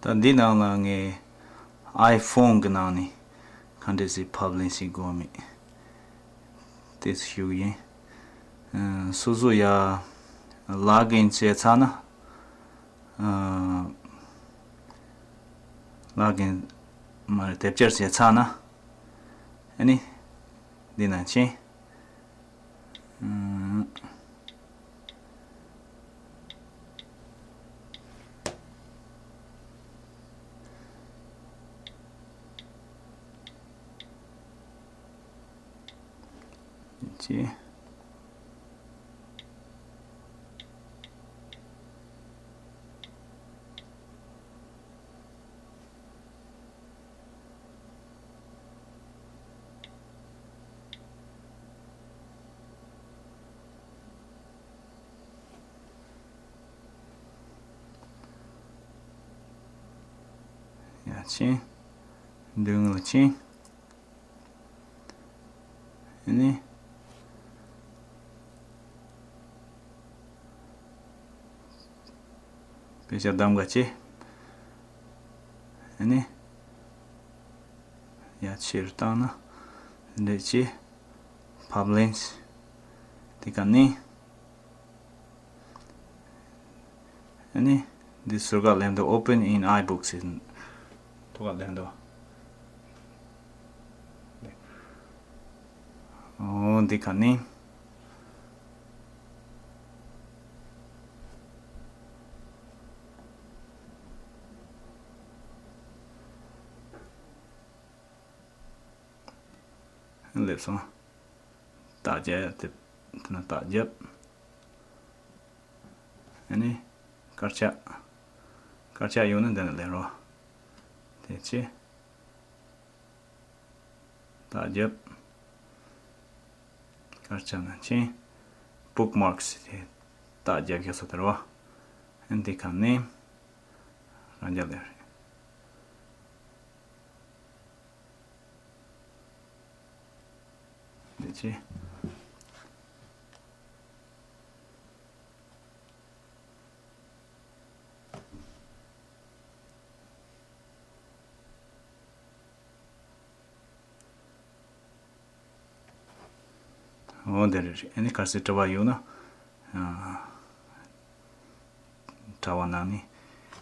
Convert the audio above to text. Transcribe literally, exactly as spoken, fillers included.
ད་འདི་ནང་ལ་ངས་ཨའི་ཕོན་གི་ནང་ནས་ག་འདྲ་ཞིག་ཕབ་ལེན་ཞིག་དགོས་མེད་དེ་ཞུ་གི་ཡིན། ཨ། སོ་སོ་ཡ་ལོག་ཨིན་བྱས་ཚར་ན། ཨ། ལོག་ཨིན་མ་རེད། དེབ་སྐྱེལ་བྱས་ཚར་ན། ཨ་ནི་འདི་ནང་ཕྱིན། ཨ། ཅི། ཡ་ཕྱིན། མདུན་ལ་ཕྱིན། ཨ་ནི། དཔེ་ཆ་གདམ་ག་བྱེད། ཨ་ནི། ཡ་ཕྱིར་བཏང་ན་འདི་བྱེད། ཕབ་ལེན། དེ་ག་ནི། ཨ་ནི། འདི་ཟུར་ཁ་ལེན་དུ་Open in iBooks ཟེར། ཐོག་ཁ་ལེན་དུ། ཨོ་འདི་ག་ནི། སླེབས་སོང་། རྟགས་རྒྱབ། དེ་དེ་ན་རྟགས་རྒྱབ། ཨ་ནི། དཀར་ཆག་དཀར་ཆག་ཡོང་ན་འདི་ན་ལེན་རོགས། དེ་ཅི། རྟགས་རྒྱབ། དཀར་ཆག་ན་ཕྱིན། Bookmarks དེ་རྟགས་རྒྱབ་ཡོད་ས་དེ་རོ། ཨ་འདི་ག་ནི། རང་རྒྱབ་ལེན་རེད། འདི་ཅི། འོ་འདི་རེད། ཨ་ནི་གལ་སྲིད་དྲི་བ་ཡོད་ན། ཨ། དྲ་བ་ནང་ནས་